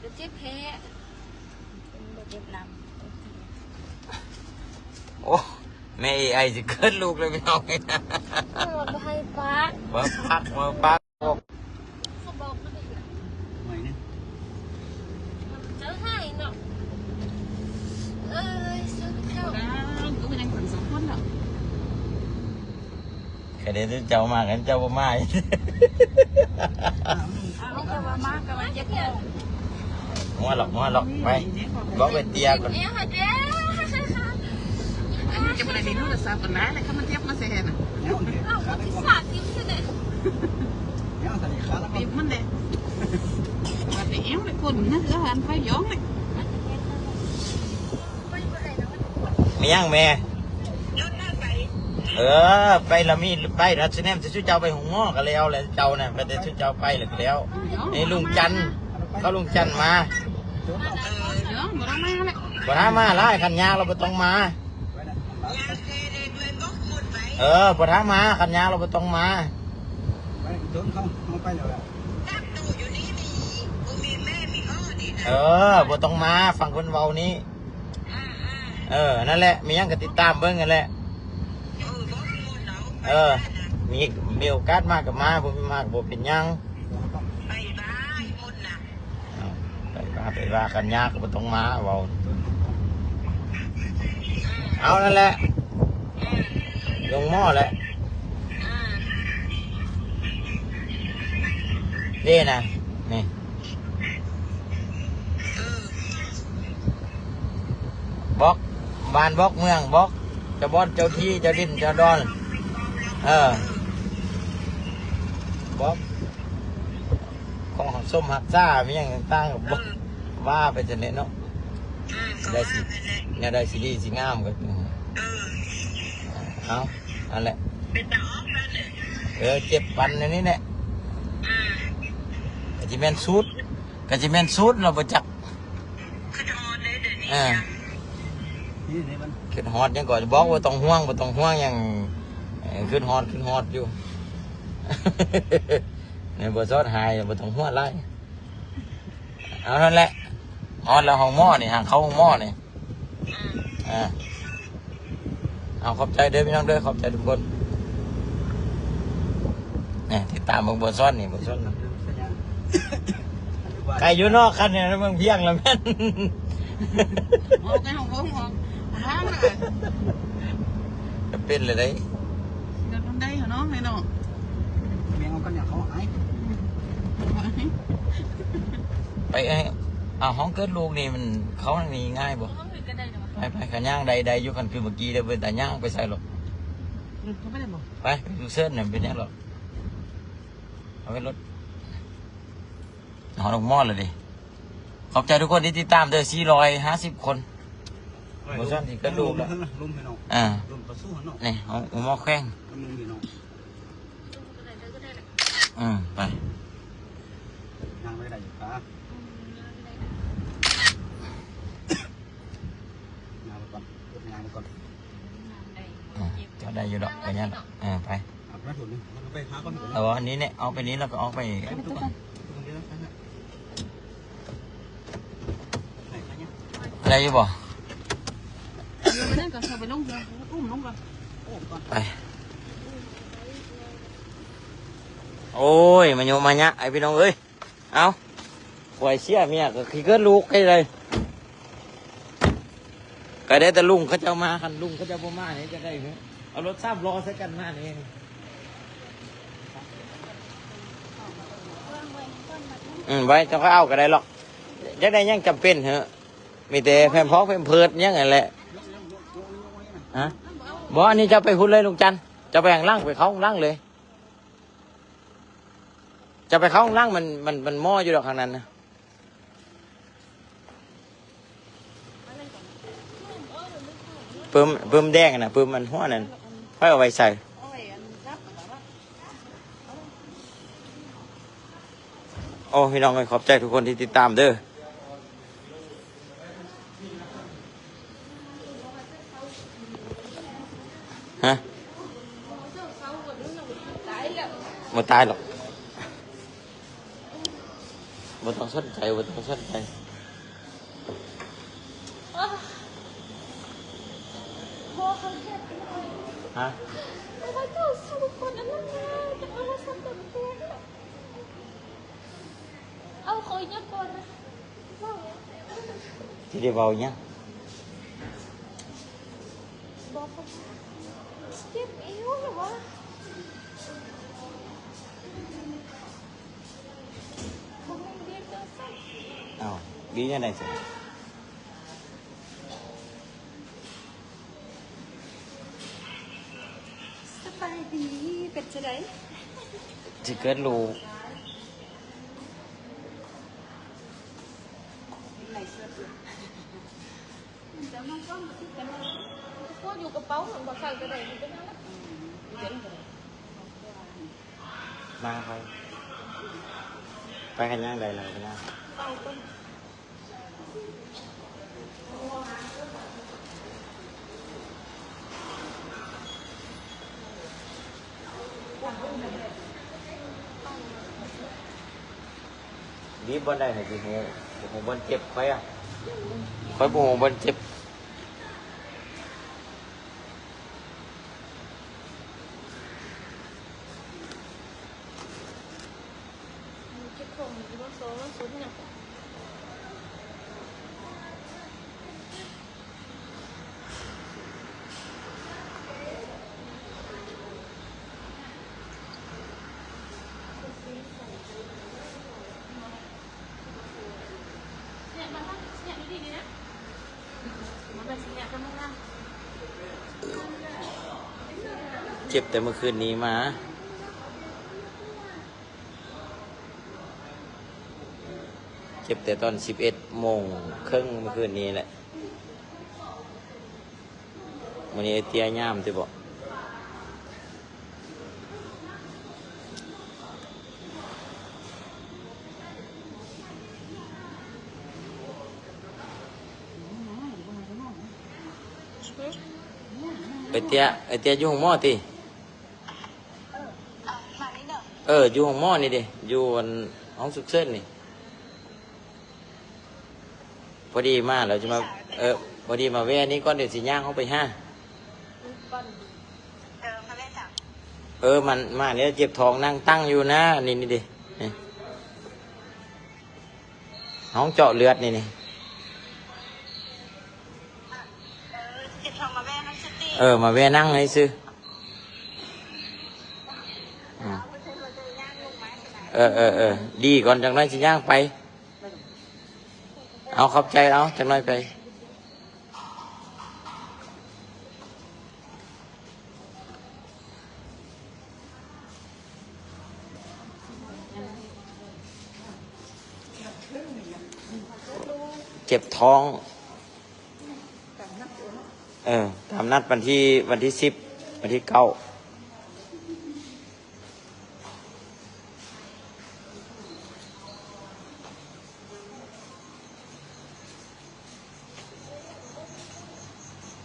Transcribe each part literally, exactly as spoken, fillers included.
ก็เจ็บแผลบ่เจ็บหลัง โอ้ แม่เอไอสิเกิดลูกเลยพี่น้อง เออบ่ให้ปาก มาปักมาปัก เขาบอกมาดิ หน่อยนึง เจ้าให้เนาะ เอ้ยสุดยอด ก็เป็นยังคนสองคนเนาะ แค่เดี๋ยวเจ้ามากันเจ้าบ่มา เอาแต่ว่ามากกับมาเจ็บท้อง มัวหรอกมัวหรอกไป บอกไปเตียก่อน เอ๊ะเจ๊ อันนี้จะมาในโทรศัพท์กันนะแล้วก็มาเทียบมาแซ่นะ เอ้ามันสิสาดทิ่มซะเด้ ยังสนิทขาแล้วก็ ปิดมันเลย ว่าแต่เอ็มเลยคนนะ แล้วหันไปย้องเลย ไม่ยังแม่ เออ ไปละมีไปรัชแนมจะช่วยเจ้าไปหงหมอก็แล้วแหละเจ้าน่ะไปแต่ช่วยเจ้าไปเลยก็แล้ว นี่ลุงจันทร์เขาลุงจันทร์มา ย้องบ่ต้องมาเลย บ่ท้ามาหลายคันยากเราบ่ต้องมา เออบ่ท้ามาคันยากเราบ่ต้องมา ไปโดนเขาเขาไปแล้วแหละ เออบ่ต้องมาฟังคนเว้านี้ เออ นั่นแหละ มีหยังก็ติดตามเบิ่งกันแหละ เออ มี มีโอกาสมาก็มา บ่มีมาก็บ่เป็นหยัง เอาไปว่า ไปว่ากันยากก็บ่ต้องมา เว้า เอานั่นแหละ ลงหม้อแหละ นี่นะ นี่ บอกบ้านบอกเมืองบอกเจ้าบอนเจ้าที่เจ้าดินเจ้าดอน เออ บอกของส้มหักซ่ามีอย่างต่างๆบอกว่าไปจนเนี่ยเนาะ ได้สิเนี่ยได้สิดีสิงามก็เอาอันแหละ เป็นตาออกแล้วเนี่ย เออเจ็บปันอันนี้แหละ อืม ก็จะแม่นสุด ก็จะแม่นสุดเราบ่จัก คือทอนเลยเดี๋ยวนี้ อ่า นี่ในมัน คิดฮอดยังก่อนบอกว่าต้องห่วงบ่ต้องห่วงยังเอ่อคิดฮอดคิดฮอดอยู่ ในบ่ซอดหายบ่ต้องห่วงหลายเอานั่นแหละฮอดแล้วห้องหมอนี่หางเข้าห้องหมอนี่ อืม อ่า เอาขอบใจเด้อพี่น้องเด้อขอบใจทุกคนเนี่ยติดตามเบิ่งบ่ซอนนี่บ่ซอนนะ ใครอยู่นอกคันเนี่ยเมืองเพียงแล้วแม่น ออกไปห้องผมออกทางเลย จะเป็นเลยได้ เดี๋ยวมันได้เหรอเนาะแม่เนาะ แม่งเอากันอย่างเขาหาย ไปไอ้เอาห้องเกิดลูกนี่มันเขามันมีง่ายบ่ ห้องอื่นก็ได้นะวะ ไปไปขันย่างใดใดอยู่กันคือเมื่อกี้เด้อเป็นแต่ย่างไปใส่หรอก อืมเขาไม่ได้บอก ไปไปดูเซิร์ชเนี่ยเป็นยังหรอกเอาไว้รถหอดอกหมอดเลยดิขอบใจทุกคนที่ติดตามเด้อสี่ร้อยห้าสิบคน บ่ซั่นสิกระดูกละ ลมให้น้อง อ่า ลมกระสู้ให้น้อง นี่เอาเอาหม้อแข้ง ลมให้น้อง อืมไป ย่างไปได้อยู่ครับ ย่างไปก่อน ย่างไปก่อน อ่าเจ้าได้อยู่ดอกไปย่างดอกอ่าไป อาบน้ำฝนนี่มันไปหาก่อน เอาอันนี้เนี่ยเอาไปนี้แล้วก็เอาไป ไปก่อน ตรงนี้แล้วกันนะ ได้อยู่บ่ เดี๋ยวไปนั่นก่อน เข้าไปลงเรือ อุ้มลงก่อน โอ้ก่อน ไป โอ้ย มาโยมมาเนี้ยไอพี่น้องเอ้ย เอา ข่อยเสียเมียก็ขี้เกิดลูกให้เลย ก็ได้แต่ลุงเขาเจ้ามา คันลุงเขาเจ้าบ่มานี่จะได้เหรอ เอารถสามล้อใส่กันมานี่ อืม ไว้เจ้าก็เอาก็ได้หรอก จะได้ยังจำเป็นเหรอ มีแต่แพมพอกแพมเพิร์สยังไงแหละ ฮะ บ่ อันนี้จะไปพุ้นเลยลุงจันทร์ จะไปข้างหลัง ไปเข้าข้างหลังเลย จะไปเข้าข้างหลัง มัน มัน มันหม้ออยู่ดอกข้างนั้นนะ ปึ้ม ปึ้มแดงน่ะ ปึ้มอันหัวนั่น ค่อยเอาไว้ใส่ โอ้ พี่น้องเอ้ย ขอบใจทุกคนที่ติดตามเด้อ ฮะ บ่ตายหรอก บ่ต้องสนใจ บ่ต้องสนใจ โอ้เขาเก็บไปหน่อย ฮะ โอ้ยเจ้าสาวคนนั้นนะจะเอามาสักตัวเดียวเอาเขาอีกอย่างก่อนนะ สิได้เว้าหยัง บอกเขาเก็บเอวหรือวะเขาไม่เรียกเจ้าสาว อ้าว ดีจังได๋ซั่น สบายดีเป็นจะได สิเกิดลูก ก็อยู่กระเป๋าของบ่ใส่ก็ได้มันก็น่ารัก มาไป ไปกันย่างใดล่ะไปย่าง เอาก็ บีบบ่ได้ให้สิฮู้ บ่ฮู้บ่อนเจ็บ ข่อยอะ ข่อยบ่ฮู้บ่อนเจ็บ เก็บของอยู่ที่บ้านโซ่บ้านโซ่ที่ไหน เจ็บแต่เมื่อคืนนี้มา เจ็บแต่ตอนสิบเอ็ดโมงครึ่งเมื่อคืนนี้แหละ มื้อนี้ไอ้เตี้ยยามติบ่ ไอ้เตี้ย ไอ้เตี้ยอยู่ห้องหมอติ เออ อยู่ห้องหมอนี่เด้ อยู่อันห้องฉุกเฉินนี่ พอดีมาแล้วจะมา เออ พอดีมาแวะนี่ก่อน เดี๋ยวสิย่างเข้าไปหา ก่อนเออมาแม่จ๋า เออ มันมาเนี่ยเจ็บท้องนั่งตั้งอยู่นะ นี่นี่ดิ นี่ ห้องเจาะเลือดนี่นี่ เออเจ็บท้องมาแม่นั่งสติ เออ มาแวะนั่งให้ซื้อ อืม เออ เออ เออ ดีก่อน จังน้อยสิย่างไป เอา ขอบใจ เอา จังน้อยไป เจ็บท้อง เออ ตามนัดวันที่ วันที่สิบ วันที่เก้า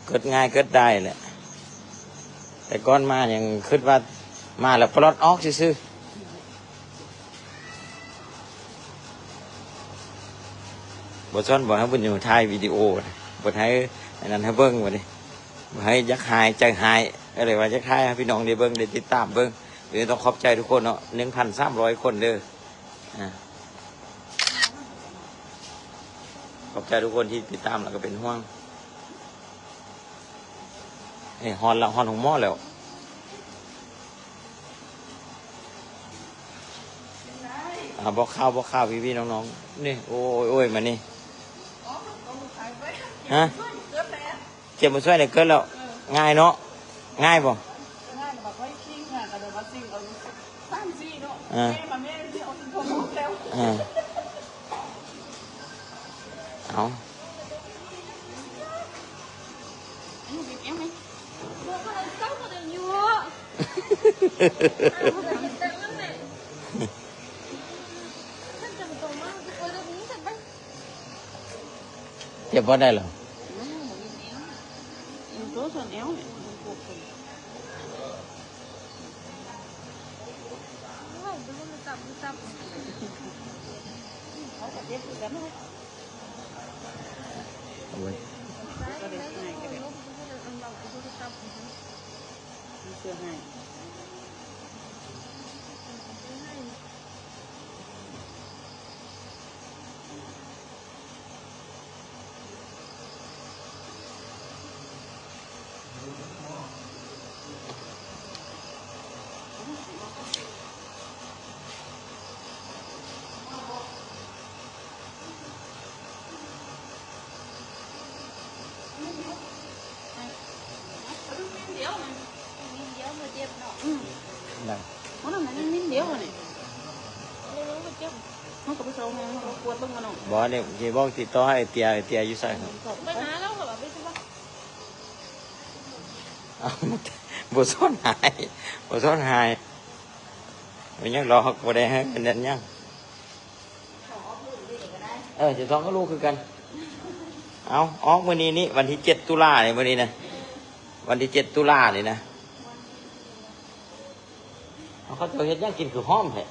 เกิดง่ายเกิดได้แหละ แต่ก่อนมายังคิดว่ามาแล้วปลดออกซื่อๆ บ่ซ่อนบ่ให้บุญอยู่ถ่ายวิดีโอนะ บ่ให้อันนั้นให้เบิ่งบัดนี้ บ่ให้อยากหายใจหาย ก็เลยว่าอยากถ่ายให้พี่น้องได้เบิ่งได้ติดตามเบิ่ง เดี๋ยวต้องขอบใจทุกคนเนาะ หนึ่งพันสามร้อยคนเด้อ อ่า ขอบใจทุกคนที่ติดตามแล้วก็เป็นห่วง เอ้ย ฮอดละ ฮอดห้องหมอแล้ว อ่า บอกข่าว บอกข่าวพี่ๆน้องๆ นี่ โอ้ย โอ้ย มานี่ ฮะ เจ็บมาช่วยเนี่ยเกิดแล้ว ง่ายเนาะ ง่ายบ่ ง่ายแบบว่าคิงอ่ะแต่แบบว่าซิงเอาสามสี่เนาะ อ่า แม่มาแม่ที่เอาตัวมองแล้ว อ่า เอา อันนี้เป็นยังไงบอกว่าเอาเจ้ามาเดินอยู่ เจ็บบ่ได้เหรอ ตัวส่วนแอลเนี่ย ดูมันตับมันตับ เจ็บคือกันเนาะ เอาไว้ ก็ได้ให้ก็ได้ เสื้อให้ อืม ได้ มันนั่นมันนิดเดียวนี่ เออ มันเจ็บ มันก็ไปส่ง มันก็ปวดเบิ่งมันเนาะ บ่เนี่ย สิบอกติดต่อให้ไอ้เตีย ไอ้เตียอยู่ไสครับ ไปหาเราเหรอ ไปสิวะ เอา บ่ซ่อนหาย บ่ซ่อนหาย มันยังรอ บ่ได้ให้มันนั่นยัง เออ สิท้องกับลูกคือกัน เอา ออกมื้อนี้นี่ วันที่เจ็ดตุลานี่ มื้อนี้นะ วันที่เจ็ดตุลานี่นะ เอา เขาเจ้าเฮ็ดหยังกินคือหอมแท้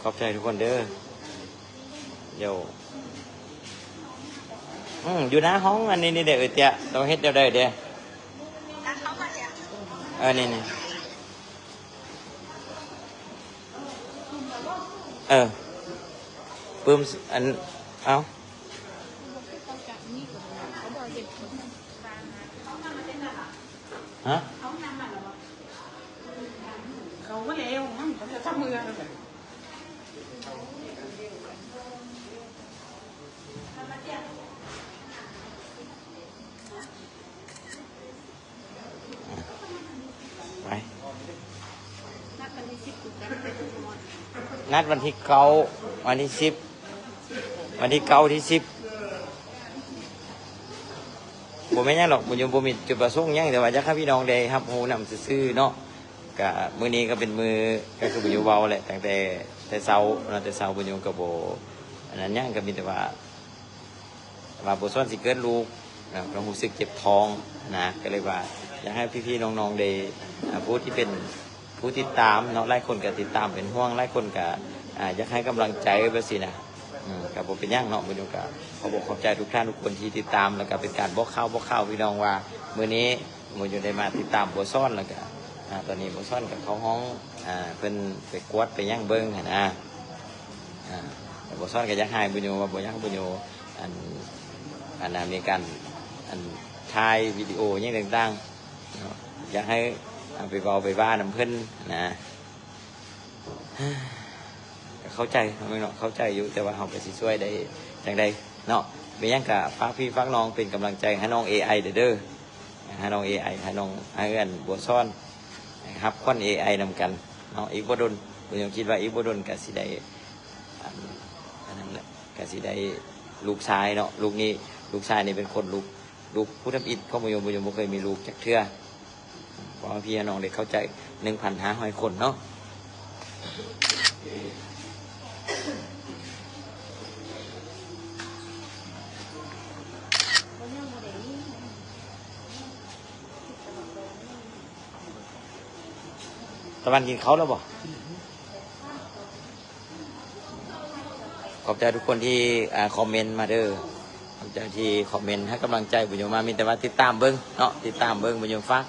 ขอบใจทุกคนเด้อ เดี๋ยว อืม อยู่หน้าห้องอันนี้นี่เด้อ เอ้ยเตี้ย ต้องเฮ็ดแนวใดเด้อ เออ นี่นี่ เออ ปึ้ม อัน เอ้า ฮะ เขาก็แล้วมั้ง เขาจะทำมืออะไร ไป นัดวันที่เก้า วันที่สิบ วันที่เก้า ที่สิบ บ่แม่นหยังดอก บุญยงบ่มีจุดประสงค์หยัง แต่ว่าอยากให้พี่น้องได้รับรู้นำซื่อๆเนาะ ก็มื้อนี้ก็เป็นมื้อ ก็คือบุญยงเว้าแหละ ตั้งแต่ แต่เช้าเนาะ แต่เช้าบุญยงก็บ่ อันนั้นหยัง ก็มีแต่ว่า ว่าบ่ซ่อนสิเกิดลูกนะ ก็รู้สึกเจ็บท้องนะ ก็เลยว่าอยากให้พี่ๆน้องๆได้ อ่า ผู้ที่เป็นผู้ติดตามเนาะ หลายคนก็ติดตามเป็นห่วง หลายคนก็ อ่า อยากให้กำลังใจแบบซี้นะ อืม ก็บ่เป็นหยังเนาะ มื้อนี้ก็ขอบอกขอบใจทุกท่านทุกคนที่ติดตาม แล้วก็เป็นการบอกข่าว บอกข่าวพี่น้องว่ามื้อนี้มื้อนี้ได้มาติดตามบัวซ่อน แล้วก็ อ่า ตอนนี้บัวซ่อนก็เข้าห้อง อ่า เพิ่นไปกวดไปหยังเบิ่งหั้นนะ อ่า แต่บัวซ่อนก็อยากให้บุญโย ว่าบ่อยากให้บุญโย อัน อันน่ะ มีการ อัน ถ่ายวิดีโอหยังต่างๆเนาะ อยากให้เอาไปเว้าไปว่านำเพิ่นนะ ก็เข้าใจเนาะ เข้าใจอยู่ แต่ว่าเราก็สิช่วยได้จั่งใดเนาะ เป็นหยังก็ฝากพี่ฝากน้องเป็นกำลังใจให้น้องเอไอเด้อ ให้น้องเอไอ ให้น้อง ให้อันบัวซ่อน ให้รับขวัญเอไอนำกันเนาะ อีกบ่ดน บุญโยคิดว่าอีกบ่ดนก็สิได้ อัน อันนั้นแหละ ก็สิได้ลูกชายเนาะ ลูกนี้ ลูกชายนี่เป็นคนลูก ลูกผู้ทำอิฐของบุญโย บุญโยบ่เคยมีลูกจักเทื่อ เพราะว่าพี่น้องได้เข้าใจ หนึ่งพันห้าร้อยคนเนาะ ตะวันกินข้าวแล้วบ่ ขอบใจทุกคนที่ อ่า คอมเมนต์มาเด้อ ขอบใจที่คอมเมนต์ให้กำลังใจบุญโยมา มีแต่ว่าติดตามเบิ่งเนาะ ติดตามเบิ่งบุญโย ฝาก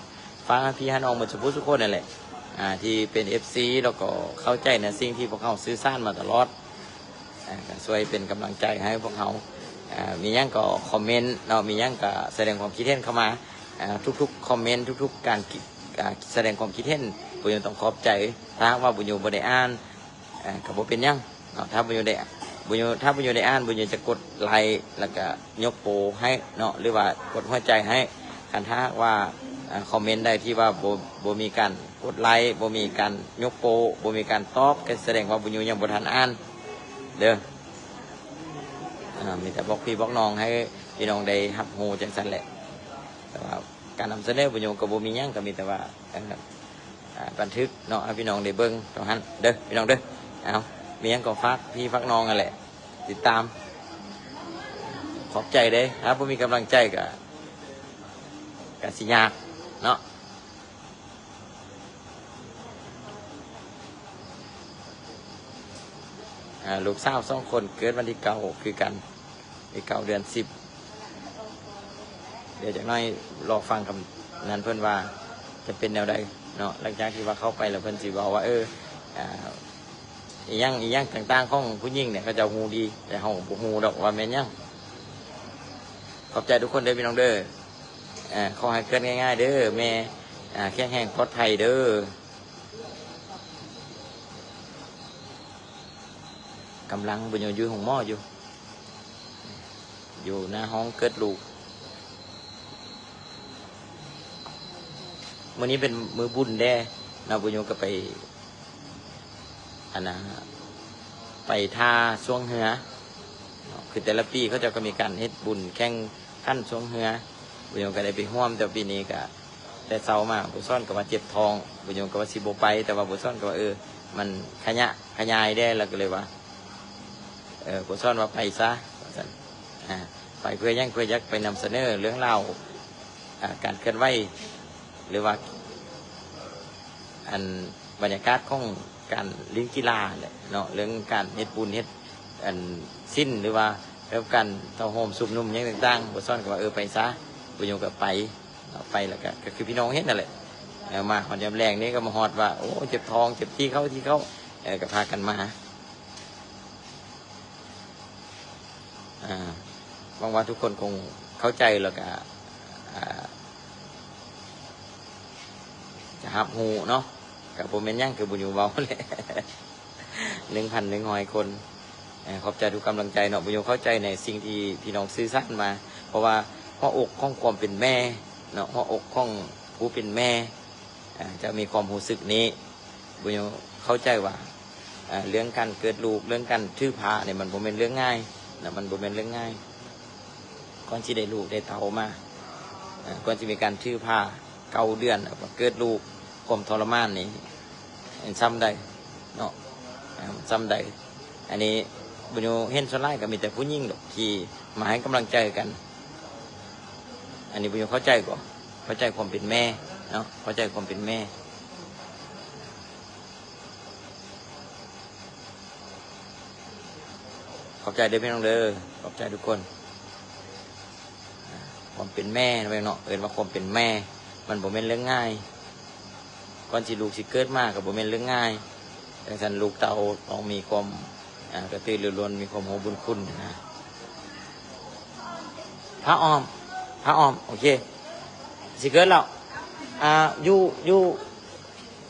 ฝากให้พี่ให้น้องหมดทุกผู้ทุกคนนั่นแหละ อ่า ที่เป็นเอฟซี แล้วก็เข้าใจในสิ่งที่พวกเราสื่อสารมาตลอด อ่า ก็ช่วยเป็นกำลังใจให้พวกเรา อ่า มีหยังก็คอมเมนต์เนาะ มีหยังก็แสดงความคิดเห็นเข้ามา อ่า ทุกๆคอมเมนต์ ทุกๆการคิด อ่า แสดงความคิดเห็น บุญโยต้องขอบใจ ถ้าหากว่าบุญโยบ่ได้อ่าน อ่า ก็บ่เป็นหยังเนาะ ถ้าบุญโยได้ บุญโย ถ้าบุญโยได้อ่าน บุญโยจะกดไลค์ แล้วก็ยกโป้ให้เนาะ หรือว่ากดหัวใจให้ คันถ้าหากว่า อ่า คอมเมนต์ใดที่ว่าบ่ บ่มีการกดไลค์ บ่มีการยกโป้ บ่มีการตอบ ก็แสดงว่าบุญโยยังบ่ทันอ่านเด้อ อ่า มีแต่บอกพี่บอกน้องให้พี่น้องได้รับรู้จั่งซั้นแหละ แต่ว่าการนำเสนอบุญโยก็บ่มีหยัง ก็มีแต่ว่า เอ่อ อ่า บันทึกเนาะ ให้พี่น้องได้เบิ่งตรงนั้นเด้อ พี่น้องเด้อ เอา มีหยังก็ฝากพี่ฝากน้องนั่นแหละ ติดตาม ขอบใจเด้อ ถ้าบ่มีกำลังใจก็ ก็สิยากเนาะ อ่า ลูกสาวสองคนเกิดวันที่เก้าคือกัน ที่เก้าเดือนสิบ เดี๋ยวจักหน่อยรอฟังคำนั้นเพิ่นว่าจะเป็นแนวใดเนาะ หลังจากที่ว่าเข้าไปแล้วเพิ่นสิเว้าว่า เออ อ่า อีหยัง อีหยังต่างๆของผู้หญิงเนี่ย เขาเจ้าฮู้ดี แต่เฮาบ่ฮู้ดอกว่าแม่นหยัง ขอบใจทุกคนเด้อพี่น้องเด้อ อ่า ขอให้เกิดง่ายๆเด้อ แม่ อ่า แข็งแรงปลอดภัยเด้อ กำลังบุญอยู่ห้องหมออยู่ อยู่หน้าห้องเกิดลูก มื้อนี้เป็นมื้อบุญแด่เนาะ บุญอยู่ก็ไป อันน่ะ ไปท่าช่วงเฮือเนาะ คือแต่ละปีเขาเจ้าก็มีการเฮ็ดบุญแข่งขันช่วงเฮือ บุญอยู่ก็ได้ไปร่วม แต่ปีนี้ก็ แต่เช้ามา บุญสอนก็ว่าเจ็บท้อง บุญอยู่ก็ว่าสิบ่ไป แต่ว่าบุญสอนก็ว่า เออ มันขยะขยายแด่ แล้วก็เลยว่า เออ บุญสอนว่าไปซะ ว่าซั่น อ่า ไปเพื่อหยัง เพื่ออยากไปนำเสนอเรื่องราว อ่า การเคลื่อนไหว หรือว่า อันบรรยากาศของการเล่นกีฬาแหละเนาะ เรื่องการเฮ็ดบุญเฮ็ด อันศีล หรือว่าเรื่องการเต้าโฮมชุมนุมหยังต่างๆ บุญสอนก็ว่า เออ ไปซะ บุญอยู่ก็ไป ไปแล้วก็ ก็คือพี่น้องเห็นนั่นแหละ เออ มาฮอดยามแลงนี่ก็มาฮอดว่า โอ้ เจ็บท้อง เจ็บที่เขา ที่เขา เออ ก็พากันมา อ่า หวังว่าทุกคนคงเข้าใจแล้วก็ อ่า จะรับรู้เนาะ ก็บ่แม่นหยัง คือบุญอยู่เว้าแหละ หนึ่งพันหนึ่งร้อยคน เอ่อ ขอบใจทุกกำลังใจเนาะ บุญอยู่เข้าใจในสิ่งที่พี่น้องสื่อสารมา เพราะว่าหัวอกของความเป็นแม่เนาะ หัวอกของผู้เป็นแม่ อ่า จะมีความรู้สึกนี้ บุญอยู่เข้าใจว่า อ่า เรื่องการเกิดลูก เรื่องการถือผ้าเนี่ย มันบ่แม่นเรื่องง่ายนะ มันบ่แม่นเรื่องง่าย ก่อนสิได้ลูกได้เต้ามา อ่า ก่อนสิมีการถือผ้าเก้าเดือน แล้วก็เกิดลูก ความทรมานนี่ มันส่ำใดเนาะ อ่า มันส่ำใด อันนี้บุญอยู่เห็นส่วนหลายก็มีแต่ผู้หญิงดอกที่มาให้กำลังใจกัน อันนี้บุญอยู่เข้าใจก็ เข้าใจความเป็นแม่เนาะ เข้าใจความเป็นแม่ ขอบใจเด้อพี่น้องเด้อ ขอบใจทุกคน ความเป็นแม่นะพี่น้องเนาะ เอิ้นว่าความเป็นแม่ มันบ่แม่นเรื่องง่าย ก่อนสิลูกสิเกิดมาก็บ่แม่นเรื่องง่าย จังซั่นลูกเต้าต้องมีความ อ่า กระตือรือร้น มีความรู้บุญคุณนะ ผ้าอ้อม ผ้าอ้อม โอเค สิเกิดแล้ว อ่า อยู่ อยู่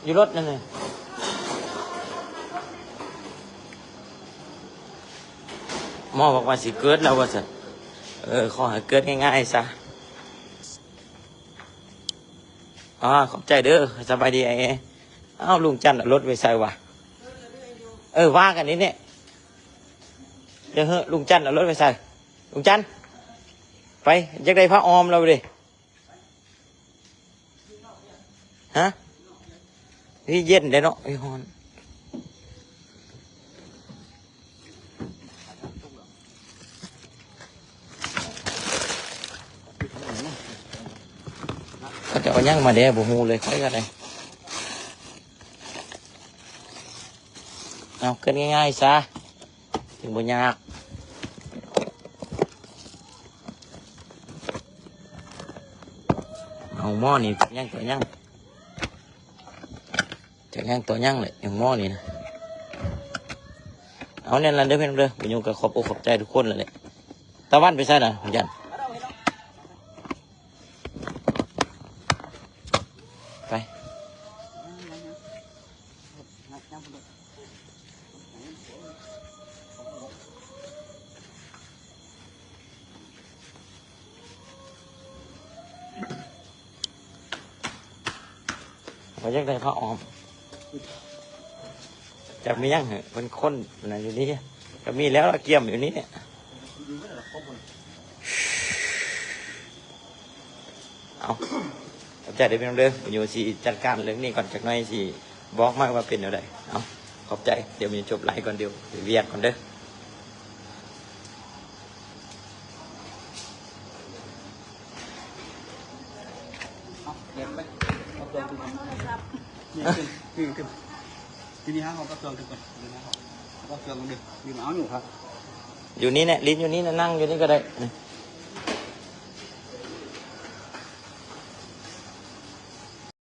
อยู่รถนั่นน่ะ หมอบอกว่าสิเกิดแล้วว่าซั่น เออ ขอให้เกิดง่ายๆซะ อ่า ขอบใจเด้อ สบายดีไอ้เอ้ย เอ้า ลุงจันทร์เอารถไปใส่วะ เออ ว่ากันนี่เนี่ย เดี๋ยวเฮ้อ ลุงจันทร์เอารถไปใส่ ลุงจันทร์ ไป อยากได้ผ้าอ้อมแล้วเด้ ฮะ นี่เย็นเด้เนาะ ไอ้ฮ้อน เขาจะเอาหยังมาแด่บ่ฮู้เลย ข้อยก็ได้ เอาเกิดง่ายๆซะ ถึงบ่ยาก เอาหม้อนี่ ยังตัวยัง จักหยังต่อหยังแหละ หยังหม้อนี่นะ เอาแน่นละเด้อพี่น้องเด้อ บุญยงก็ขอบอกขอบใจทุกคนนั่นแหละ ตะวันไปใส่น่ะ ยัน ไป เขาอยากได้ผ้าอ้อม จักมีหยังเหอะ เป็นคนนั่นอยู่นี่ ก็มีแล้วละเกียมอยู่นี่ เอา ใจเด้อพี่น้องเด้อ บ่อยู่สิจัดการเรื่องนี้ก่อนจักหน่อย สิบอกมาว่าเป็นแนวใด เอา ขอบใจ เดี๋ยวมีจบไลฟ์ก่อน เดี๋ยวไปเวียกก่อนเด้อ เอาเก็บไป เอาตัวขึ้นมา นี่ขึ้น นี่ขึ้น ทีนี้ห้าเอาตัวขึ้นก่อน เดี๋ยวนะ เอาตัวขึ้นก่อนเด้อ นี่มาเอาอยู่ครับ อยู่นี่แหละ ลิ้นอยู่นี่นะ นั่งอยู่นี่ก็ได้